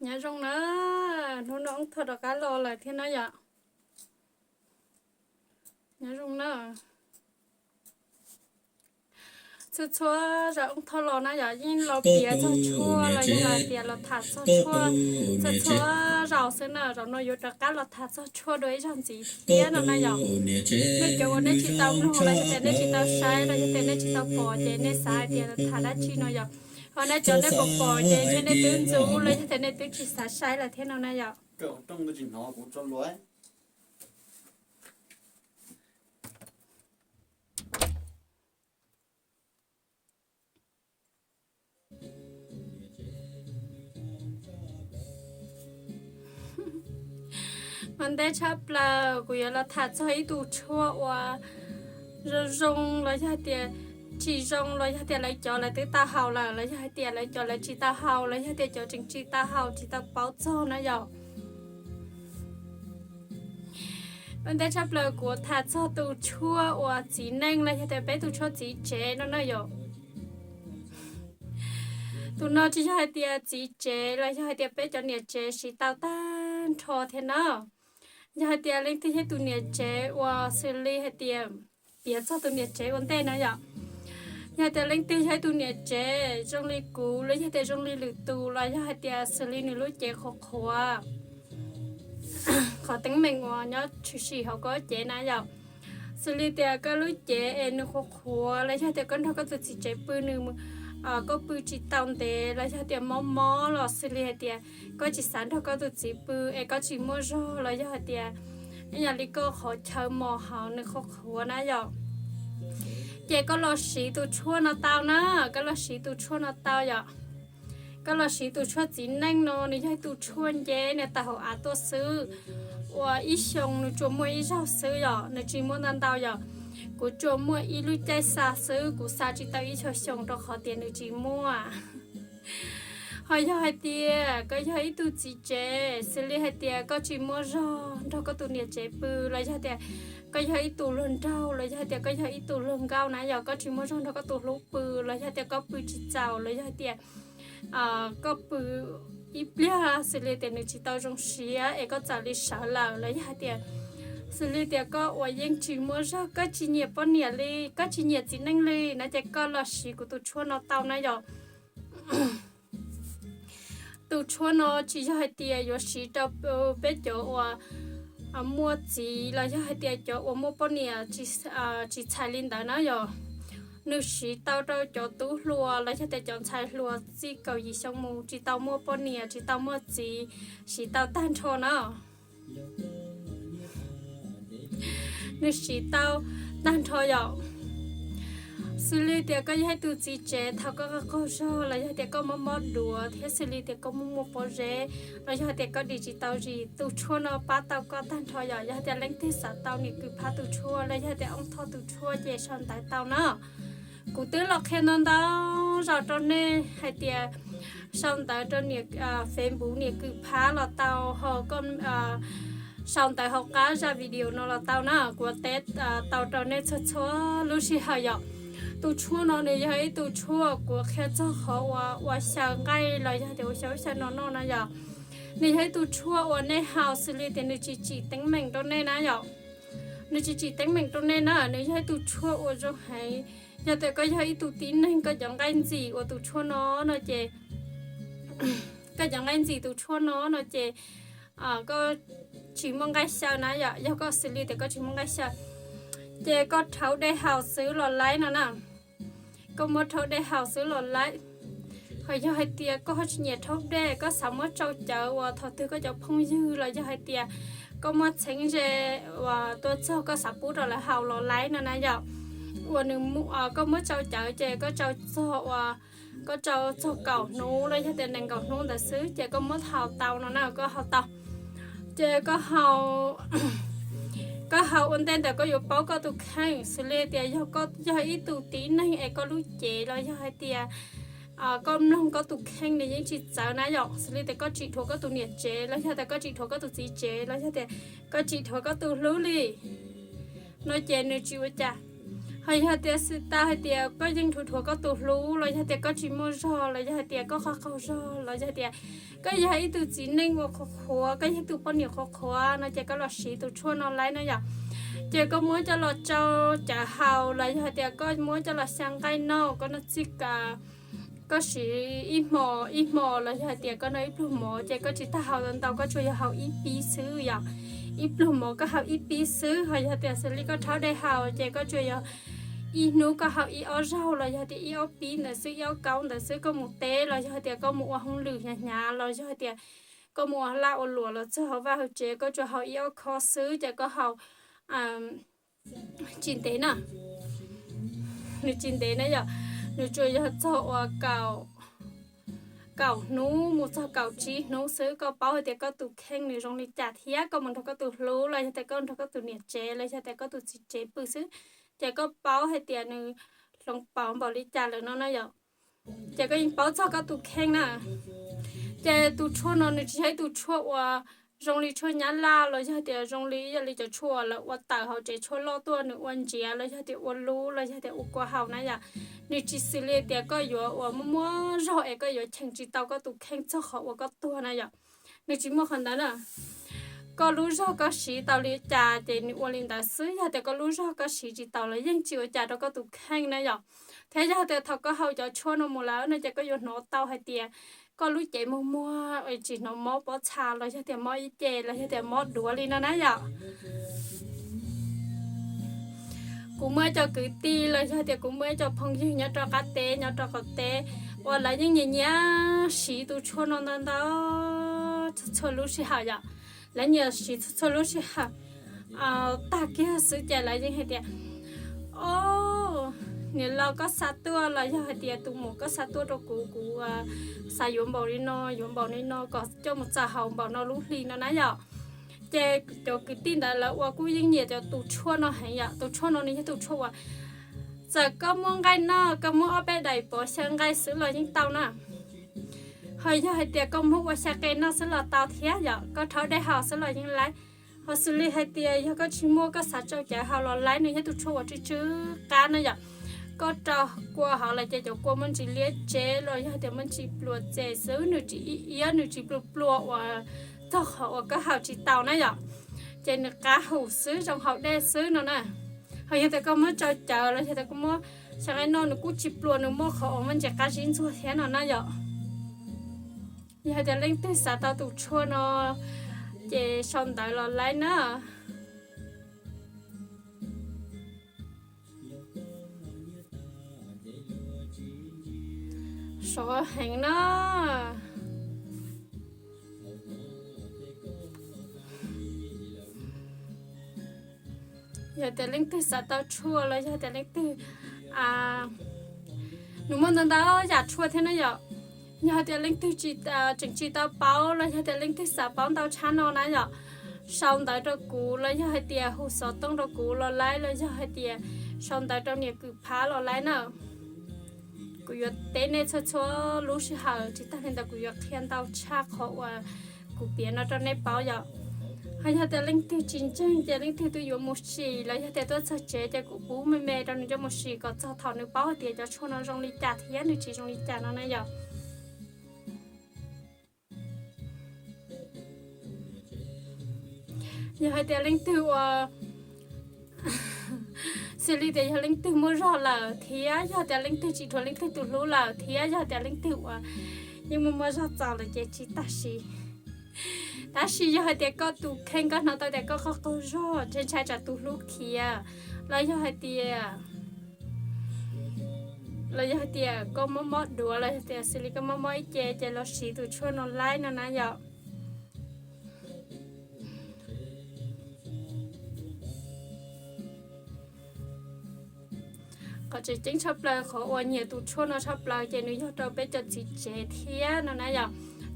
Nyob zoo na, hnub no Oob Thoj rov qab los lawm thiab na yom. Nyob zoo na. Txhua txhua zaus Oob Thoj los na yom, yeej los piav txog tshuaj los yog hais tias los tham txog tshuaj txhua txhua zaus xwb na. Zaum no yuav rov qab los tham txog tshuaj dua ib zaug ntxiv thiab no na yom. Nej cov uas nej tsis tau mloog los yog tias nej tsis tau saib los yog tias nej tsis tau pom ces nej xav hais tias tham dab tsi no yom. Ho nej cov nej pom pom ces ntshe nej twb ntxub los yog tias nej twb tsis xav saib lawm thiab no na yom. Ua ntej tshaj plaws kuv yuav los tham txog ib tug tshuaj uas zoo zoo los yog hais tias tsis zoo los yog tias lawv cov lawv twb tau haus lawm los yog hais tias lawv cov lawv tsis tau haus los yog tias cov tseem tsis tau haus tsis tau paub txog na yom. Ua ntej tshaj plaws kuv tham txog tus tshuaj uas txiv neej los yog tias peb tus tshuaj txiv tsev no na yom. Tus no tsis yog hais tias txiv tsev los yog hais tias peb cov niam tsev siv tau tag nrho thiab na. Yog hais tias leej twg yog ib tus niam tsev uas xws li hais tias, piav txog tus niam tsev ua ntej na yom. Yog hais tias leej twg yog ib tus niam tsev zoo li kuv los yog tias zoo li lwm tus los yog hais tias xws li nws lub cev qhuav qhuav, qhov teeb meem uas nyob tshwm sim hauv koj cev na yom. Xws li tias koj lub cev es nws qhuav qhuav los yog tias koj nrog koj tus txiv tsev pw nws, koj pw tsis tau ntev los yog tias mob mob los xws li hais tias koj tsis xav nrog koj tus txiv pw es koj tsis muaj zog los yog hais tias ib yam li koj qhov chaw mos hauv nws qhuav qhuav na yom. Ces koj los siv tus tshuaj no tau na, koj los siv tus tshuaj no tau yom. Koj los siv tus tshuaj txiv neej no, nws yog ib tus tshuaj nceb, nws tawm hauv av tuaj xwb. Ua ib xyoo nws tsuas muaj ib zaug xwb yom, nws tsis muaj ntau ntau yom. Kuv tsuas muaj ib lub caij xa xwb, kuv xa tsis tau ib xyoos xyoo rau qhov tias nws tsis muaj. Ho yog hais tias koj yog ib tug txiv tsev, xws li hais tias koj tsis muaj zog nrog koj tus niam tsev pw los yog tias koj yog ib tug luag nraug los yog tias koj yog ib tug luag nkauj na yom, koj tsis muaj zog nrog koj tus hlub pw los yog tias koj pw tsis txaus los yog tias koj pw ib pliag xws li tias nws tsis tau zoo siab es koj txawm li sawv lawm los yog hais tias xws li tias koj uas yeej tsis muaj zog, koj tsis nyiam poj niam li, koj tsis nyiam txiv neej li no ces koj los siv kuv tus tshuaj no tau na yom. Tus tshuaj no tsis yog hais tias yuav siv rau peb cov uas muaj txiv los yog hais tias cov uas muaj poj niam tsis txhais li ntawd na yom. Nws siv tau rau cov tub hluas los yog tias cov ntxhais hluas txij kaum yim xyoo mus tsis tau muaj poj niam tsis tau muaj txiv, siv tau tag nrho na. Nws siv tau tag nrho yom. Xws li tias koj yog ib tug txiv tsev thaum koj qaug zog los yog tias koj mob mob duav thiab xws li tias koj muaj muaj pob zeb los yog tias koj dim tsis tau zis, tus tshuaj no pab tau koj tag nrho yom. Yog tias leej twg xav tau niam kws phab tus tshuaj los yog tias Oob Thoj tus tshuaj ces sau ntawv tau na. Kuv twb los qhia ntau ntau zaus rau nej hais tias sau ntawv rau niam, Facebook niam kws phab los tau, ho koj sau ntawv hauv qab zaj video no los tau na, kuv teb tau rau nej txhua txhua lub sij hawm yom. Tus tshuaj no nws yog ib tug tshuaj kuv qhia txog qhov uas ua xyaw nqaij los yog tias ua xyaw ub xyaw no noj na yom. Nws yog ib tug tshuaj uas nej haus xws li tias nws tsis tsim teeb meem rau nej na yom. Nws tsis tsim teeb meem rau nej na, nws yog ib tug tshuaj uas zoo heev. Yog tias koj yog ib tug tib neeg koj cov nqaij ntxim uas tus tshuaj no no ces, koj cov nqaij ntxim tus tshuaj no no ces koj tsis muaj nqaij xyaw na yom. Yog koj xws li tias koj tsis muaj nqaij xyaw ces koj rhaub dej haus xwb los laib no na. Koj muab rhaub dej haus xwb los laib. Ho yog hais tias koj ho tsis nyiam rhaub dej, koj xav muab tsau cawv uas thaum twg koj cov phooj ywg los yog hais tias koj muaj txheeb ze uas tuaj txog koj xav pub rau lawv haus los laib no na yom. Uas nws, koj muab tsau cawv ces koj tsau txog uas, koj tsau txog kaum hnub los yog tias nees nkaum hnub ntawd xwb ces koj muab haus tau no na, koj haus tau. Ces koj haus ua ntej ntawd koj yuav paub koj tus kheej, xws li tias yog koj yog ib tug tib neeg es koj lub cev los yog hais tias koj mloog koj tus kheej nws yeej tsis txawv na yom, xws li tias koj tsis dhuav koj tus niam tsev los yog tias koj tsis dhuav koj tus txiv tsev los yog tias koj tsis dhuav koj tus hlub li no ces nws tsis ua cas. Ho yog tias xwm tau hais tias koj yeej dhuav dhuav koj tus hlub los yog tias koj tsis muaj zog los yog hais tias koj qaug qaug zog los yog tias koj yog ib tug txiv neej uas qhuav qhuav, koj yog ib tug poj niam qhuav qhuav no ces koj los siv tus tshuaj no laib na yom. Ces koj muab coj los tsau cawv haus los yog hais tias koj muab coj los xyaw nqaij noj, koj noj txij ka koj siv ib hmo ib hmo los yog hais tias koj noj ib pluag mov ces koj tsis tas haus ntau, koj tsuas yog haus ib pib xwb yom. Ib pluag mov koj haus ib pib xwb, ho yog tias xws li koj rhaub dej haus ces koj tsuas yog ib hnub koj haus ib ob zaug los yog tias ib ob pib ntawd xwb, ib ob kaub ntawd xwb. Koj mus teb los yog hais tias koj mus ua hauj lwm hnyav hnyav los yog hais tias koj mus ua laj ua luam los txog hauv vaj hauv tsev koj tsuas haus ib ob khob xwb ces koj haus tsis ntev na. Nws tsis ntev na yom, nws tsuas yog txog uas kaum hnub mus txog kaum tsib hnub xwb. Koj paub hais tias koj tus kheej nws zoo li cas thiab koj mus nrog koj tus hlub los yog tias koj nrog koj tus niam tsev los yog tias koj tus txiv tsev pw xwb, ces koj paub hais tias nws hloov pauv npaum li cas lawm no na yom. Ces koj yeej paub txog koj tus kheej na. Ces tus tshuaj no nws tsis yog ib tus tshuaj uas zoo li tshuaj nyab laj los yog tias zoo li ib yam li cov tshuaj uas lawv ua tawm hauv tsev tshuaj loj tuaj nws ua ntsiav los yog tias ua lub los yog tias ua kua haus na yom. Nws tsis xws li tias koj yuav uas muaj muaj zog es koj yuav cheem tsis tau koj tus kheej txog qhov uas koj tuag na yom. Nws tsis muaj qhov ntawd na. Koj lub zog koj siv tau li cas ces nws ua li ntawd xwb, yog tias koj lub zog koj siv tsis taus los yeej tsis ua cas rau koj tus kheej na yom. Thiab yog tias thaum koj haus cov tshuaj no mus lawm no ces koj yuav hnov tau hais tias koj lub cev muag muag, tsis hnov mob pob txha los yog tias mob ib ce los yog tias mob duav li no na yom. Kuv muaj ib co kwv tij los yog tias kuv muaj ib co phooj ywg nyob rau qab teb nyob rau qaum teb uas lawv yeej nyiam nyiam siv tus tshuaj no ntau ntau txhua txhua lub sij hawm yom. Lawv nyiam siv txhua txhua lub sij hawm. Tag kiag xwb ces lawv yeej hais tias, o, niam laus koj xa tuaj los yog hais tias tus muam koj xa tuaj rau kuv, kuv xav yuav npaum li no yuav npaum li no kom coj mus txaws haus npaum no lub hli no na yom. Ces cov kwv tij ntawd lawv ua kuj yeej nyiam cov tus tshuaj no heev yom. Tus tshuaj no nws yog tus tshuaj uas txawm koj muaj nqaij noj, koj muaj ob peb daim pov xyaw nqaij xwb los yeej tau na. Ho yog hais tias koj muab ua xyaw qe noj xwb los tau thiab yom, koj rhaub dej haus xwb los yeej laib. Ho xws li hais tias yog koj tsis muaj koj xav tsau cawv haus los laib, nws yog tus tshuaj uas tsw tsw qab na yom. Koj rau kua hauv lawm ces cov kua muaj ntsis liab tsev los yog tias muaj ntsis pluas txes xwb, nws tsis iab iab nws tsis pluas pluas uas txog qhov uas koj haus tsis tau na yom. Ces nws qab haus xwb zoo haus dej xwb no na. Ho yog tias koj muab tsau cawv los yog tias koj muab xyaw nqaij noj nws kuj tsis pluas, nws muaj qhov uas muaj ntsis qab zib ntxuag thiab no na yom. Yog hais tias leej twg xav tau tus tshuaj no ces sau ntawv los laib na. Sov heev na. Yog tias leej twg xav tau tshuaj los yog tias leej twg, nws muaj ntau ntau yam tshuaj thiab na yom. Yog hais tias leej twg tseem tsis tau paub los yog tias leej twg xav paub ntau tshaj no na yom, sau ntawv rau kuv los yog hais tias hu xov tooj rau kuv los laib los yog hais tias sau ntawv rau niam kws phab los laib na. Kuv yuav teb nej txhua txhua lub sij hawm, tsis tag li ntawd kuv yuav qhia ntau tshaj qhov uas kuv piav no rau nej paub yom. Ho yog tias leej twg tsis ntseeg ces leej twg twb yuav mus sim los yog tias tuaj txog tsev ces kuv pub me me rau nws coj mus sim kom txog thaum nws paub hais tias cov tshuaj no zoo li cas thiab nws tsis zoo li cas no na yom. Yog hais tias leej twg ua, xws li tias yog leej twg muaj zog lawm thiab yog tias leej twg tsis dhuav leej twg tus hlub lawm thiab yog tias leej twg uas yeej muaj muaj zog txaus lawm ces tsis tag sim. Tab sis yog hais tias koj tus kheej koj hnov tau tias koj qaug qaug zog, ntshai ntshai tsam tus hlub khiav, los yog hais tias, los yog hais tias koj mob mob duav los yog tias xws li koj mob mob ib ce ces los siv tus tshuaj no laib no na yom. Qhov tseem ceeb tshaj plaws qhov uas nyiam tus tshuaj no tshaj plaws ces nws yog rau peb cov txiv tsev thiab no na yom.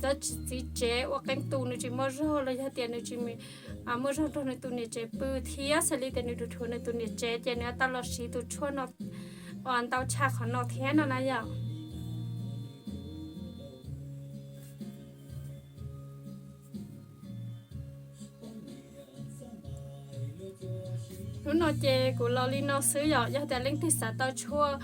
Cov txiv tsev ua qee tus nws tsis muaj zog los yog tias nws tsis muaj zog nrog nws tus niam tsev pw thiab xws li tias nws dhuav dhuav nws tus niam tsev ces nws tau los siv tus tshuaj no ua ntau tshaj qhov no thiab no na yom. Hnub no ces kuv los li no xwb yom. Yog tias leej twg xav tau tshuaj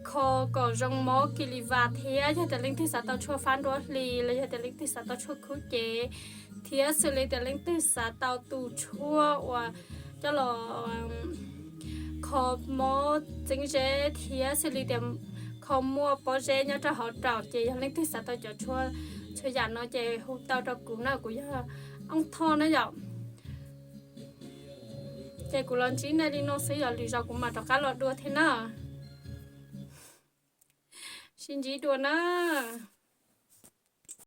kho kom zoo mob kis lis vas thiab yog tias leej twg xav tau tshuaj fab nruab hlis los yog tias leej twg xav tau tshuaj khub cev thiab xws li tias leej twg xav tau tus tshuaj uas coj los kho mob txeeb zeb thiab xws li tias kho muaj pob zeb nyob rau hauv raum ces yog leej twg xav tau cov tshuaj txhua yam no ces hu tau rau kuv na, kuv yog Ooj Thoj na yom. Ces kuv los ntsib nej li no xwb yom, lwm zaus kuv mam rov qab los dua thiab na. Sib ntsib dua na.